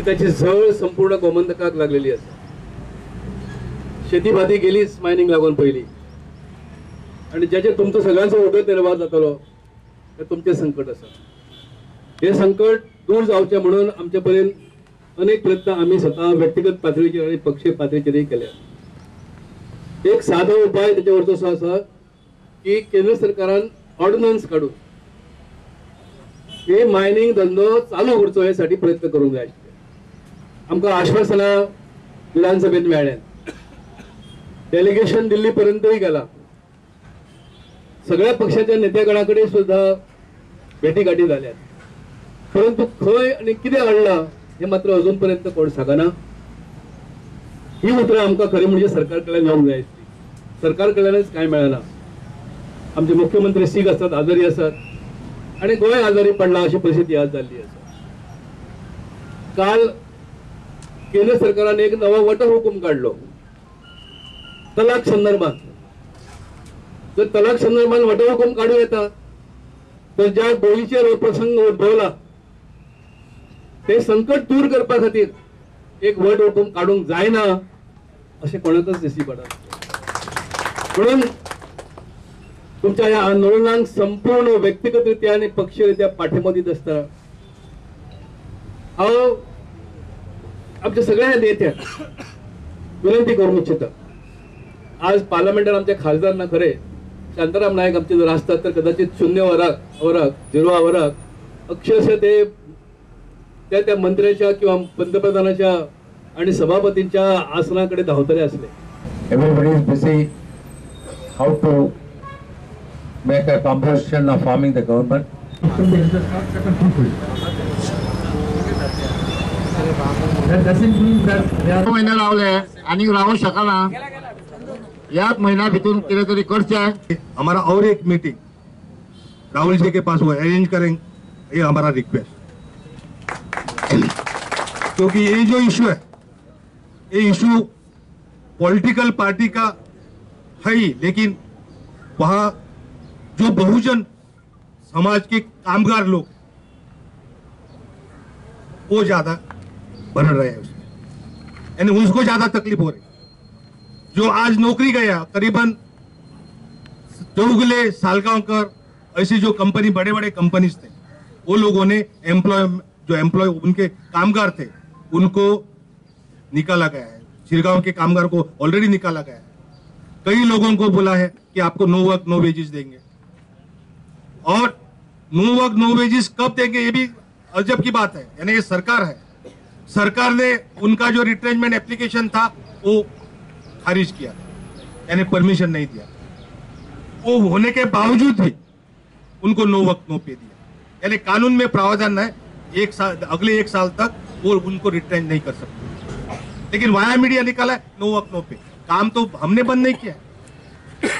त्याची झळ संपूर्ण गोमंतकाक लागलेली आसा. शेती भाती गेलीच मायनिंग लागून पयली आनी ज्याचेर तुमचो सगळ्यांचो उदरनिर्वाह जातलो ते तुमचें संकट आसा. हे संकट दूर जावचें म्हणून आमचे पर्यंत अनेक प्रयत्न आमी स्वता व्यक्तिगत पातळीचेर आनी पक्षीय पातळीचेरय केल्या. एक सादो उपाय त्याच्यावरचो असो आसा की केंद्र सरकारान ऑर्डिनन्स काडून हे मायनिंग धंदो चालू करचो हे साठी प्रयत्न करूंक जाय आशिल्ले. आमकां आश्वासनां विधानसभेत मेळ्ळ्यात, डेलिगेशन दिल्ली पर्यंतय गेला, सगळ्या पक्षाच्या नेत्यागणा कडेन सुद्धा भेटी गाठी जाल्यात, परंतु खंय आनी कितें घडलां हे मात्र अजून पर्यंत कोण सांगना. ही उतरां आमकां खरें म्हणजे सरकार कडल्यान येवंक जाय आसली. सरकार कडल्यानच कांय मेळना. आमचे मुख्यमंत्री सीक आसात, आजारी आसात आनी गोंय आजारी पडलां अशी परिस्थिती आज जाल्ली आसा. काल केंद्र सरकारान एक नवो वटहुकूम काडलो तलाक संदर्भात. जर तलाक संदर्भात वटहुकूम काडूं येता तर ज्या गोंयचेर हो प्रसंग उद्भवला ते संकट दूर करपा खातीर एक वटहुकूम काडूंक जायना अशें कोणाकच दिसची पडना. म्हणून तुमच्या ह्या आंदोलनाक संपूर्ण व्यक्तिगत रित्या आनी पक्षीय रित्या पाठिंबो दित आसतना हांव आमच्या सगळ्या नेत्यांक विनंती करूंक इच्छिता. आज पार्लमेंटान आमचे खासदार ना खरे, शांताराम नायक आमचे जर आसतात तर कदाचित शून्य वराक वराक झिरो आवराक अक्षरशः ते त्या त्या मंत्र्याच्या किंवा पंतप्रधानाच्या आणि सभापतींच्या आसनाकडे धावतले असले. Everybody is busy how to make a composition of forming the government. That doesn't mean that they are महिने रावले आणि राहू शकना. याच महिना भितून कितें तरी करचें. हमारा और एक meeting Rahul ji K pass वो अरेंज करेंगे, ये हमारा रिक्वेस्ट, क्योंकि ये जो इशू है ये इशू पॉलिटिकल पार्टी का है ही, लेकिन वहाँ जो बहुजन समाज के कामगार लोग वो ज्यादा बढ़ रहे हैं उसमें, यानी उसको ज्यादा तकलीफ हो रही है. जो आज नौकरी गया करीबन चौगुले सालगांवकर ऐसी जो कंपनी, बड़े बड़े कंपनीज थे, वो लोगों ने एम्प्लॉय जो एम्प्लॉय उनके कामगार थे उनको निकाला गया है. शिरगांव के कामगार को ऑलरेडी निकाला गया है. कई लोगों को बोला है कि आपको नो वर्क नो वेजेस देंगे, और नो वर्क नो वेजेस कब देंगे ये भी अजब की बात है. यानी ये सरकार है, सरकार ने उनका जो रिट्रेंचमेंट एप्लीकेशन था वो खारिज किया, यानी परमिशन नहीं दिया. वो होने के बावजूद भी उनको नो वर्क नो पे दिया. यानी कानून में प्रावधान है एक साल, अगले एक साल तक वो उनको रिट्रेंच नहीं कर सकते, लेकिन वाया मीडिया निकाला है नो वर्क नो पे. काम तो हमने बंद नहीं किया है.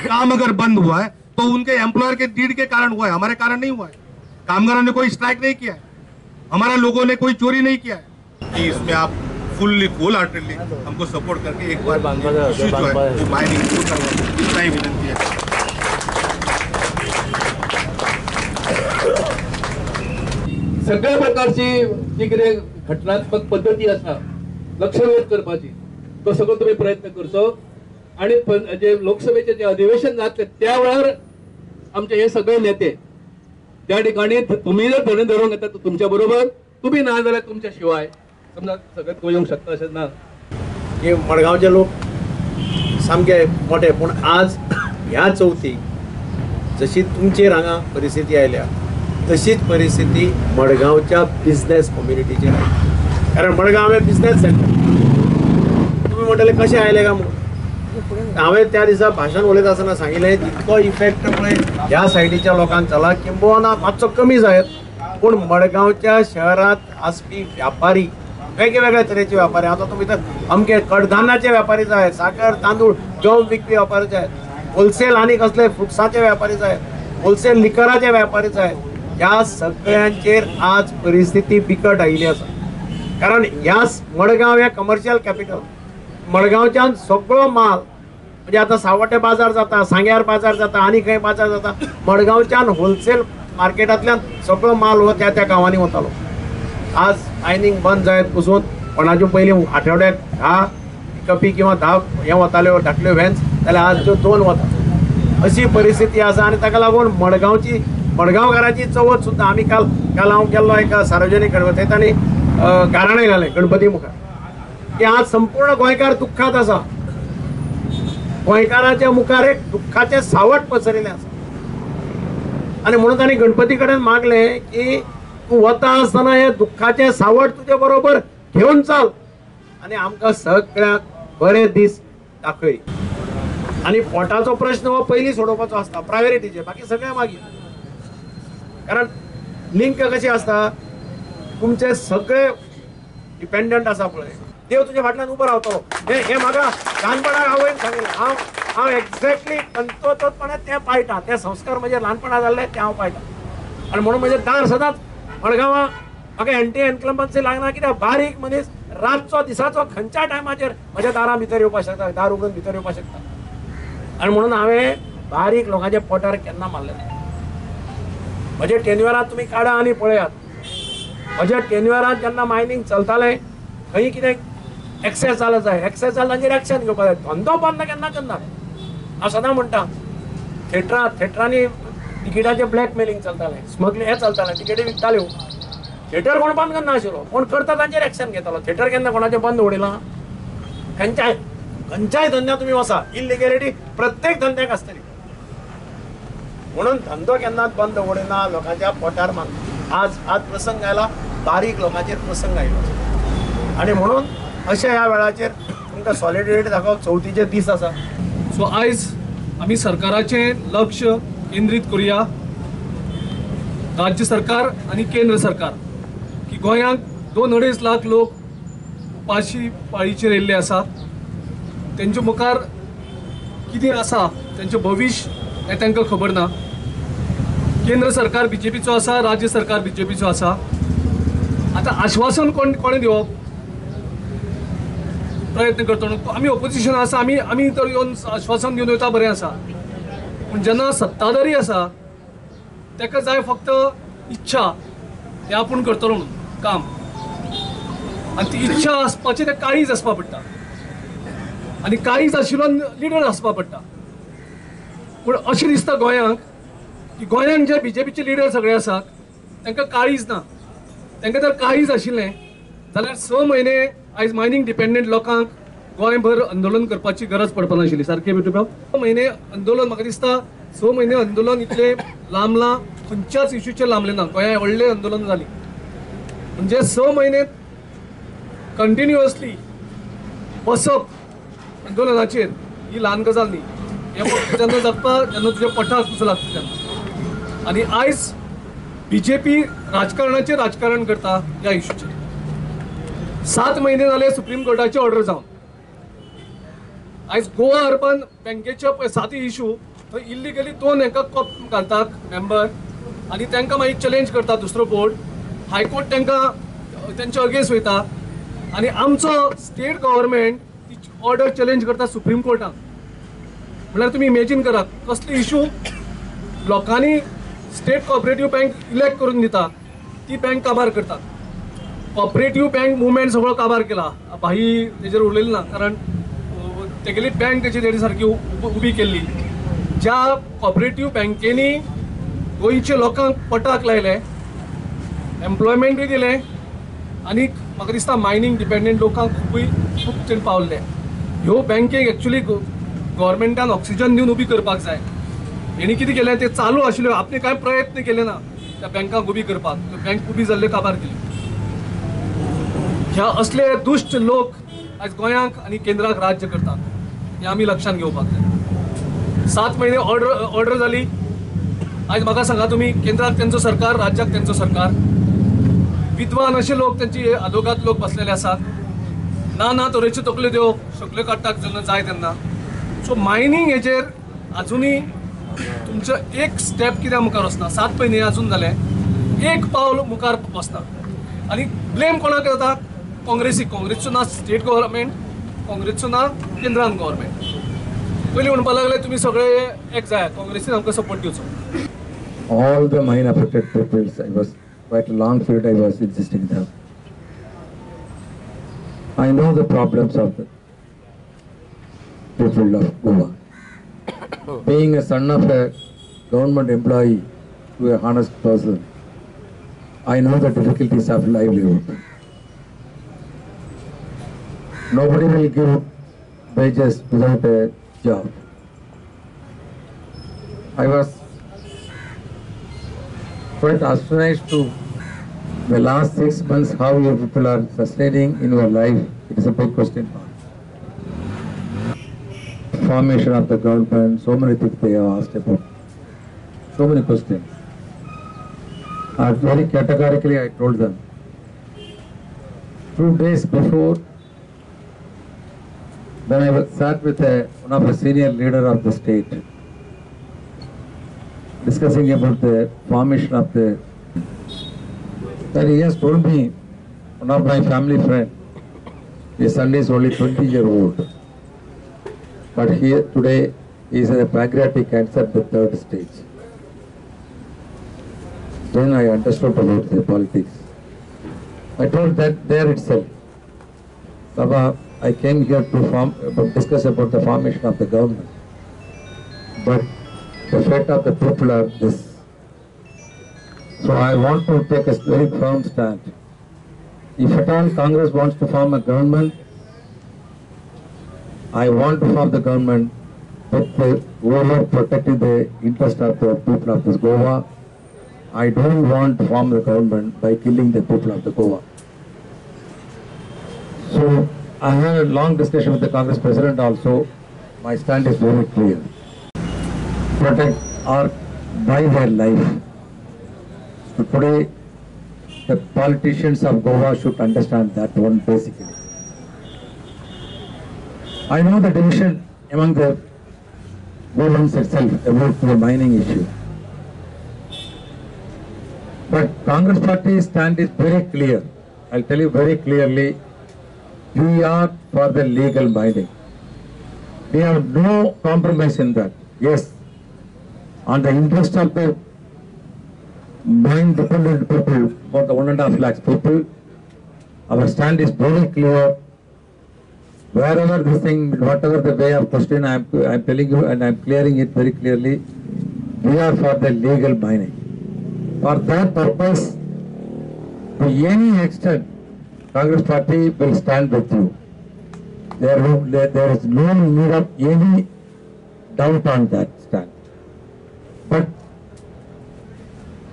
काम अगर बंद हुआ है तो उनके एम्प्लॉयर के डीड के कारण हुआ है, हमारे कारण नहीं हुआ है. कामगारों ने कोई स्ट्राइक नहीं किया है, हमारा लोगों ने कोई चोरी नहीं किया है. कि इसमें आप फुल्ली होल हार्टेडली हमको सपोर्ट करके एक बार इश्यू जो है वो माइनिंग दूर करवा, इतना ही विनंती है. सगळ्या प्रकारची जी कितें घटनात्मक पद्दती आसा लक्षवेध करपाची तो सगळो तुमी प्रयत्न करचो. आणि जे लोकसभेचे जे अधिवेशन जातले त्या वेळार आमचे हे सगळे नेते त्या ठिकाणी तुम्ही जर धरून धरून घेता तर तुमच्या बरोबर, तुम्ही ना जाल्यार तुमच्या शिवाय समजा सगळेच येवंक शकता अशें ना. की मडगांवचे लोक सामके मोठे, पूण आज ह्या चवथीक जशी तुमचेर हांगा परिस्थिती आयल्या तशीच परिस्थिती मडगांवच्या बिजनेस कम्युनिटीचेर आयली. कारण मडगांव हें बिजनेस सेंटर. तुमी म्हणटले कशें आयले काय म्हणून, हांवें त्या दिसा भाशण उलयता आसतना सांगिल्लें जितको इफेक्ट पळय ह्या सायडीच्या लोकांक जाला किंबहुना मातसो कमी जायत, पूण मडगांवच्या शहरांत आसपी व्यापारी वेगवेगळ्या तरेचे व्यापारी, आतां तुमी तर अमके कडधान्याचे व्यापारी जाय, साकर तांदूळ गंव विकपी व्यापारी जाय, होलसेल आनी कसले फ्रुट्साचे व्यापारी जाय, होलसेल लिकराचे व्यापारी जाय, ह्या सगळ्यांचेर आज परिस्थिती बिकट आयिल्ली आसा. कारण ह्या मडगांव हें कमर्शियल कॅपिटल, मडगांवच्यान सगळो माल म्हणजे आतां सावड्डे बाजार जाता, सांग्यार बाजार जाता, आनी खंय बाजार जाता, मडगांवच्यान होलसेल मार्केटांतल्यान सगळो माल हो त्या त्या गांवांनी वतालो. आज मायनींग बंद जायत पसून कोणाच्यो पयलीं आठवड्याक 10 पिकअपी किंवा 10 हें वताल्यो धाकल्यो व्हॅन्स जाल्यार आज त्यो 2 वता अशी परिस्थिती आसा. आनी ताका लागून मडगांवची मडगांवकाराची चवथ सुद्दां आमी काल काल हांव गेल्लो एका सार्वजनीक थंय तांणी गाराणें घालें गणपती मुखार की आज संपूर्ण गोंयकार दुख्खांत आसा. गोंयकाराच्या मुखार एक दुख्खाचें सावट पसरिल्लें आसा आनी म्हणून तांणी गणपती कडेन मागलें की तूं वता आसतना हें दुख्खाचें सावट तुजे बरोबर घेवन चल आनी आमकां सगळ्यांक बरे दीस दाखय. आनी पोटाचो प्रश्न हो पयलीं सोडोवपाचो आसता प्रायोरिटीचेर, बाकी सगळें मागीर. कारण लिंक कशी आसता तुमचे सगळे डिपेंडंट आसा पळय, देव तुज्या फाटल्यान उबो रावतलो. हें हें म्हाका ल्हानपणाक आवयन सांगिल्लें. हांव हांव एक्झॅक्टली तंतोतंतपणे तें पाळटा, ते संस्कार म्हजे ल्हानपणा जाल्ले ते हांव पाळटा. आनी म्हणून म्हजें दार सदांच मडगांवां म्हाका एन्टी एन्क्लम्बन्सी लागना कित्याक बारीक मनीस रातचो दिसाचो खंयच्या टायमाचेर म्हज्या दारां भितर येवपाक शकता, दार उगडून भितर येवपाक शकता. आनी म्हणून हांवें बारीक लोकांच्या पोटार केन्ना मारलें ना. म्हजे टेन्युअरांत तुमी काडा आनी पळयात, म्हज्या टेन्युअरांत जेन्ना मायनींग चलतालें खंय कितें एक्सेस जालो जाय, एक्सेस जालो तांचेर एक्शन घेवपाक जाय. धंदो बंद केन्ना करना. हांव सदां म्हणटा थेटरां थेटरांनी तिकेटाचें ब्लॅकमेलिंग चलतालें, स्मगलिंग हें चलतालें, तिकेटी विकताल्यो. थिएटर कोण बंद करना आशिल्लो, कोण करता तांचेर एक्शन घेतालो. थिएटर केन्ना कोणाचें बंद उडयलां? खंयच्याय खंयच्याय धंद्यात तुमी वसा इलिगॅलिटी प्रत्येक धंद्याक आसतली. म्हणून धंदो केन्नाच बंद उडयना, लोकांच्या पोटार मारना. आज आज प्रसंग आयला बारीक लोकांचेर प्रसंग आयलो आनी म्हणून अशा ह्या वेळाचेर तुमकां सॉलिडिटी दाखोवप चवथीचे दीस आसा. सो आयज आमी सरकाराचें लक्ष केंद्रीत करुया, राज्य सरकार आनी केंद्र सरकार, की गोंयांत 2-2.5 लाख लोक उपाशी पाळीचेर येयल्ले आसात. तेंच्या मुखार कितें आसा, तेंचें भविश्य हें तांकां खबर ना. केंद्र सरकार बीजेपीचो आसा, राज्य सरकार बीजेपीचो आसा. आतां आश्वासन कोण कोणें दिवप प्रयत्न करता न्हू. आमी ओपोजिशन आसा, आमी आमी तर येवन आश्वासन दिवन वयता बरें आसा, पूण जेन्ना सत्ताधारी आसा ताका जाय फक्त इच्छा, हें आपूण करतलो म्हणून काम, आनी ती इच्छा आसपाची तें काळीज आसपा पडटा आनी काळीज आशिल्लो लिडर आसपा पडटा. पूण अशें दिसता गोंयांक की गोंयांक जे बीजेपीचे लिडर सगळे आसात तांकां काळीज ना. तांकां जर काळीज आशिल्लें जाल्यार 6 म्हयने आयज मायनींग डिपेंडंट लोकांक गोंयभर आंदोलन करपाची गरज पडपा नाशिल्ली. सारकें बिटू बाब, 6 म्हयने आंदोलन म्हाका दिसता 6 म्हयने आंदोलन इतलें लांबलां खंयच्याच इश्यूचेर लांबलें ना. गोंयांत व्हडलें आंदोलन जालें म्हणजे 6 म्हयने कंटिन्युअसली बसप आंदोलनाचेर ही ल्हान गजाल न्ही. हें जेन्ना जगता तेन्ना तुज्या पोटाक तुजो लागता तेन्ना. आनी आयज बीजेपी राजकारणाचेर राजकारण करता ह्या इश्यूचेर. 7 म्हयने जाले सुप्रीम कोर्टाची ऑर्डर जावन आयज गोवा अर्बन बँकेचे 7 इशू थंय इल्लिगली 2 हांकां कॉप घालतात मेंबर आनी तांकां मागीर चॅलेंज करता दुसरो बोर्ड. हायकोर्ट तांकां तेंच्या अगेन्स्ट वयता आनी आमचो स्टेट गव्हर्मेंट ती ऑर्डर चॅलेंज करता सुप्रीम कोर्टान. म्हणल्यार तुमी इमेजीन करात कसले इशू लोकांनी स्टेट कॉपरेटीव बँक इलेक्ट करून दिता, ती बँक काबार करतात. कॉपरेटीव बँक मुवमेंट सगळो काबार केला, भाई तेजेर उलयलें ना, कारण तेगेली बँक तेजी तेणी सारकी उबी केल्ली. ज्या कॉपरेटीव बँकेनी गोंयच्या लोकांक पटाक लायले, एम्प्लॉयमेंटूय दिलें आनी म्हाका दिसता मायनींग डिपेंडंट लोकांक खुबूय खूब तेणी पावल्ले. ह्यो बँकेक एक्चुली गव्हर्मेंटान ऑक्सिजन दिवन उबी करपाक जाय. हेणी कितें केलें तें चालू आशिल्ल्यो, आपणे कांय प्रयत्न केले ना त्या बँकांक उबी करपाक, त्यो बँक उबी जाल्ल्यो काबार केली. ह्या असले दुश्ट लोक आयज गोंयांक आनी केंद्राक राज्य करतात हें आमी लक्षांत घेवपाक जाय. 7 म्हयने ऑर्डर जाली, आयज म्हाका सांगा तुमी, केंद्राक तेंचो सरकार, राज्याक तेंचो सरकार, विद्वान अशे लोक तेंची आदोगाद लोक बसलेले आसात, ना ना तरेच्यो तकल्यो त्यो शकल्यो काडटात जेन्ना जाय तेन्ना. सो मायनींग हेजेर आजुनूय तुमचो एक स्टेप कित्याक मुखार वचना. 7 म्हयने आजून जाले, एक पावल मुखार वचना. आनी ब्लेम कोणाक जाता? काँग्रेसीक. काँग्रेसचो ना स्टेट गव्हर्मेंट, काँग्रेसचो ना केंद्रान गव्हर्मेंट. पयलीं म्हणपाक लागले तुमी सगळे एक जायात, काँग्रेसीन आमकां सपोर्ट दिवचो. All the mine affected peoples, I was quite a long period I was insisting them. I know the problems of the people of Goa. Being a son of a government employee to a honest person, I know the difficulties of livelihood. Nobody will give wages without a job. I was quite astonished to the last 6 months how you people are sustaining in your life. It is a big question mark. Formation of the government, so many things they have asked about, so many questions. Very categorically I told them, 2 days before, when I was sat with one of the senior leader of the state, discussing about the formation of the, then he has told me, one of my family friend, his son is only 20-year-old, but here today he is a pancreatic cancer at the 3rd stage. Then I understood about the politics. I told that there itself, Baba, I came here to discuss about the formation of the government, but the fate of the people are this. So I want to take a very firm stand. If at all Congress wants to form a government, I want to form the government with the over protecting the interest of the people of this Goa. I don't want to form the government by killing the people of the Goa. So I had a long discussion with the Congress president also. My stand is very clear. Protect or buy their life. So today, the politicians of Goa should understand that one basically. I know the division among the Goans itself about the mining issue. But Congress party's stand is very clear. I'll tell you very clearly, we are for the legal mining. We have no compromise in that. Yes, on the interest of the mine dependent people, for the 1.5 lakhs people, our stand is very clear. Wherever this thing, whatever the way of question, I am telling you and I am clearing it very clearly, we are for the legal mining. For that purpose, to any extent, Congress party will stand with you. There is no need of any doubt on that stand. But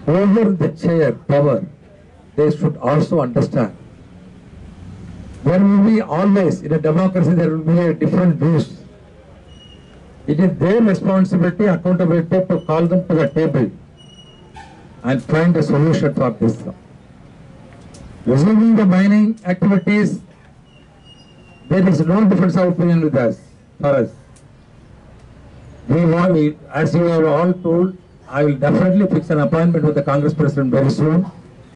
over the chair power, they should also understand. There will be always, in a democracy, there will be a different views. It is their responsibility, accountability to call them to the table and find a solution for this. Resuming the mining activities, there is no difference of opinion with us, for us. We want, as you are all told, I will definitely fix an appointment with the Congress President very soon.